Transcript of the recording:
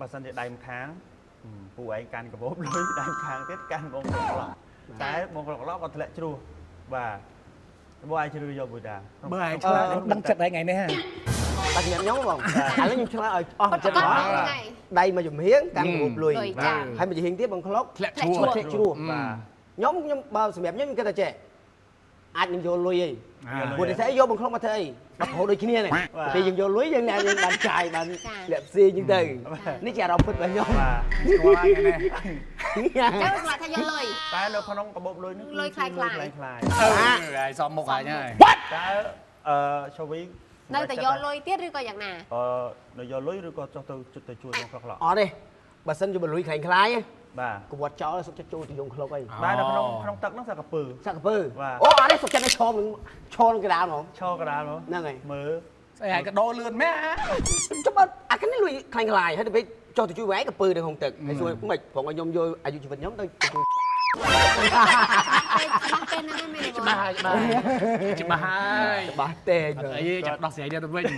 បើសិនជាដៃម្ខាងពូឯងកាន់កាបូបលុយដៃម្ខាងទៀតកាន់បងក្លក់តែបងក្លក់ក៏ធ្លាក់ជ្រោះបាទបងឯងជ្រើសយកមួយតា បើឯងឆ្លើយដឹងចិត្តឯងថ្ងៃនេះហ่ะ តែសម្រាប់ខ្ញុំបងឥឡូវខ្ញុំឆ្លើយឲ្យអស់ គាត់ ចិត្តហ្មង ប្រកាសហ្នឹងហើយ ដៃមួយចំហៀងកាន់កាបូបលុយ លុយចា ហើយមួយចំហៀងទៀតបងក្លុក ធ្លាក់ជ្រោះ ធ្លាក់ជ្រោះ បាទ ខ្ញុំបើសម្រាប់ខ្ញុំខ្ញុំគិតថាចេះអាចនឹងយកលុយអីព្រោះតែស្អីយកបងក្លុកមកធ្វើអីបើប្រហូតដូចគ្នានេះពេលយើងយកលុយយើងអ្នកយើងបានចាយបានលាក់ផ្សេងចឹងទៅនេះជាអារម្មណ៍ពិតរបស់ខ្ញុំ បាទ ស្គាល់ហើយថ្ងៃនេះ ចឹងសម្រាប់ថាយកលុយ តែនៅក្នុងកាបូបលុយនេះ លុយក្លាយៗ ក្លាយក្លាយ អឺឯងសមមុខឯងហើយ តើអឺឆវី នៅតែយកលុយទៀតឬក៏យ៉ាងណា អឺនៅយកលុយឬក៏ចុះទៅជិតទៅជួយបងក្លក់ក្លក់ អត់ទេបើសិនជាបើលុយខ្លែងខ្លាយ បាទ កវត្តចោលសុខចិត្តចូលទៅយងក្លុកអី បាទនៅក្នុងក្នុងទឹកហ្នឹងសាកពើ សាក់កពើ បាទ អូអត់ទេសុខចិត្តនៅឈរនឹងឈរនឹងកណ្ដាលហ្មង ឈរកណ្ដាលមក ហ្នឹងហើយ មើល ស្អីឯងក៏ដូរលឿនមែន ចុះបើអាកនេះលុយខ្លែងខ្លាយហើយទៅពេលចុះទៅជួយវ៉ែកពើនៅក្នុងទឹកហើយសួរមិនព្រោះឲ្យខ្ញុំយកអាយុជីវិតខ្ញុំទៅជួយ ពេលច្បាស់ពេលហ្នឹងមែនទេបង ច្បាស់ហើយច្បាស់ច្បាស់ហើយ ច្បាស់ទេ អត់អីចាប់ដោះស្រាយទៀតទៅវិញ។